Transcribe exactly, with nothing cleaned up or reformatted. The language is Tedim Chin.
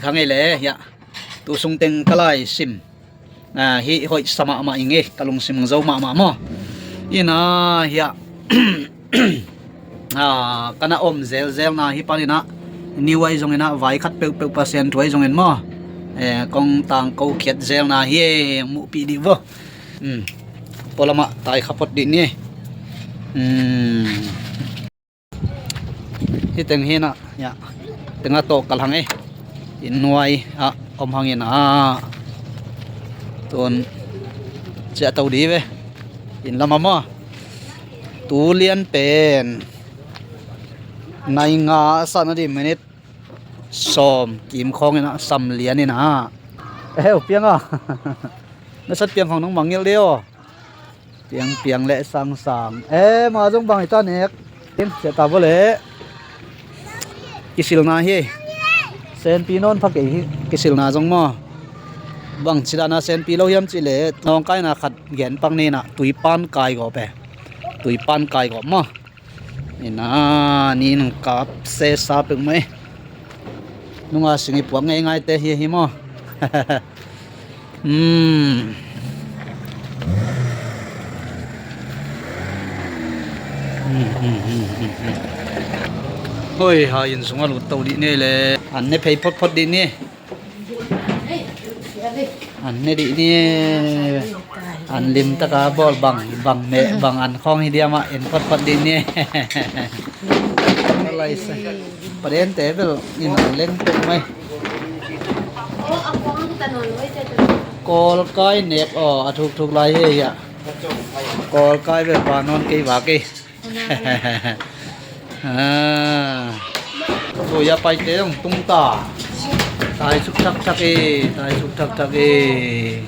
Hang ei le hiah tu sung teng ka lai sim. Ah, hih hoih sa mahmah ing ei, ka lungsim zo mahmah maw. Ina hiah ah, ka na om zelzelna hi paninah niu ai zonginah vai khat peuhpeuh Pasian thu ai zongin maw. Eh, kong tangko khiat zelna hi ei, muhpih dih vo. Hmm. Pualamah tai kha phot dih ni. Hmm. Hih teng hinah hiah tengah tawh kal hang ei. Inn nuai ah om hangin ah tun ciah to dih ve. Inn lamah maw. Tu lian pen nai nga a sat na dih minute sawm kim khawngin ah sam lianin ah. Eh, u piang a. Na sat piang khawng nong mangngilh dih aw. Piangpiang le sangsang. Eh, ma zong bang hita nek. Siata bo le. Kisilna hi. Senpi nawn pha kei hi. Kisilna zong maw. Bang cidana senpi lo hiam cih le nawngkaina khat gen pak nina tuipan kai gawp e. Tuipan kai gawp maw. Ina ni nung kap sesa pek mai. Nunga singi puak ngei ngai te hi hi maw. Hmm. Hmm, hmm, hmm, hmm, hmm. Hoi ha, inn sunga lut to dih ni le. An ne phei phot phot dih ni. An ne dih ni. An lim taka bawl bang, bang meh, bang an khawng hi diam ah en phot phot dih ni. Lai sa. Padente bel in an leng pek mai. Kawlkai nek aw, a thukthuk lai hi a. Kawlkai bel pa nawn kei va kei. Ah. Tuya paite dong tung ta. Tai suk thakthak e, tai suk thakthak e.